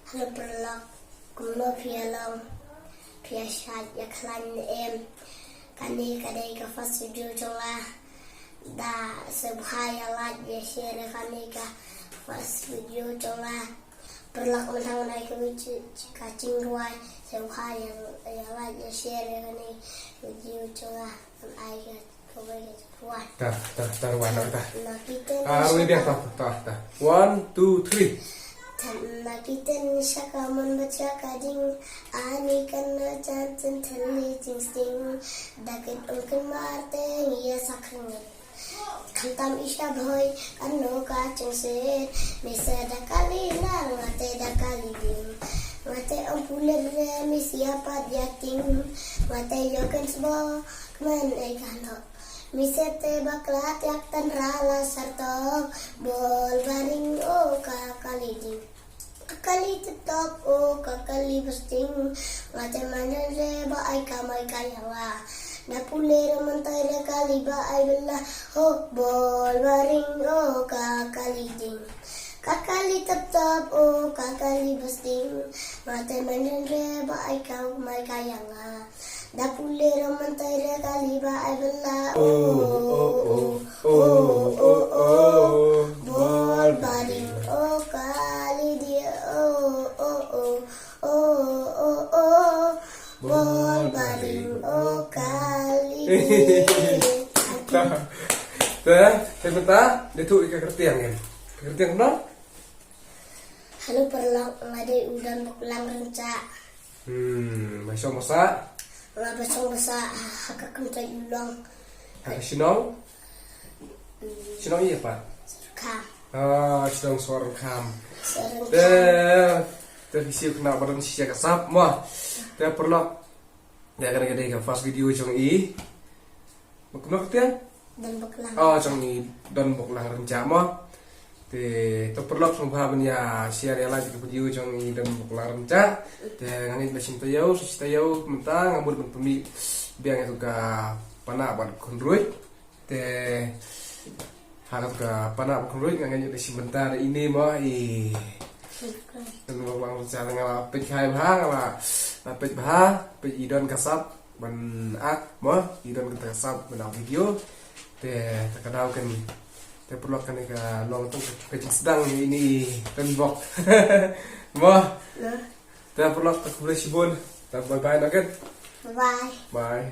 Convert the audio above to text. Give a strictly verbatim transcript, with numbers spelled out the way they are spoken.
Hello paralok, kumno phi ïa long? Phi ïa shait ïa khlaiñ ne em? Kane ka dei ka first video jong nga. Da sngewbha ïa like ïa share ïa kane ka first video jong nga. Paralok, mynta ngan ai kawei ka jingrwai, sngewbha ïa like ïa share ïa kane ka video jong nga. Ngan ai ka Ta, ta, ta, rwai, ta, ta. Ah, rwai biang, ta, ta, ta. One, two, three. Tam na ki ten sha ka mon bad sha ka ding. Ani kan na chan chen thli jing sting. Da ket ong kan mar te ngi ïa sa kring. Khamtam i sha bhoi kan no ka cheng set. Mi se da kali na ngate da kali ding. Ngate ong puler re mi sia pat ïa ting. Ngate yo kan sbo kmen ei kan ho. Mi se te bakla tiak tan ra la sar tok, bol baring o ka kali ding. Ka kali tep top o ka kali besting, nga te manjan re ba ai ka mai ka yawa. Na pule re mentai re kali ba ai bela, ho bol baring o ka kali ding. Ka kali tep top o ka kali besting, nga te manjan re ba ai ka mai ka yawa. Da pule ro mentai re kali ba ai bela. Oh, oh, oh, oh, oh, oh. Bol baring, oh, kali dia. Oh, oh, oh, oh, oh, oh. Bol baring, oh, kali dia. Ta, ta, ta, dia tu ika kertiang kan. Kertiang no? Hello paralok, nga dei u Don Bok Lang Ryncha. Hmm, ba shong ba sah? Nga ba shong ba sah ha ka kynthei Ulong. Ha ka shnong? Hmm. Shnong ïa pat? Sorkham. Ah, shnong Sorkham. Sorkham. Te, te phi siew khynnah ba don shisha ka sap mo. Te paralok. Te kane ka dei ka first video jong i. Ba kumno ka kyrteng? Don Bok Lang. Oh, jong i Don Bok Lang Ryncha mo. Te to paralok sngewbha ban ïa share ïa like ka video jong i Don Bok Lang Ryncha. Te nga ngeit ba shim taïew, shim taïew mynta nga mut ban pynmih biang ïa ka Panah bad Khunruit. Te ha ka Panah bad Khunruit nga ngeit ba shim mynta ine mo i Don Bok Lang Ryncha. Nga la peit hai bha, nga la peit bha, peit i don ka sap ban ak mo, i don ka sap ban ak video. Te ta ka daw kan, te paralok kane ka long tang ka jingsdang ïa ine i Don Bok mo. Te paralok ta khublei shibun. Ta bye bye na kan. Bye. Bye.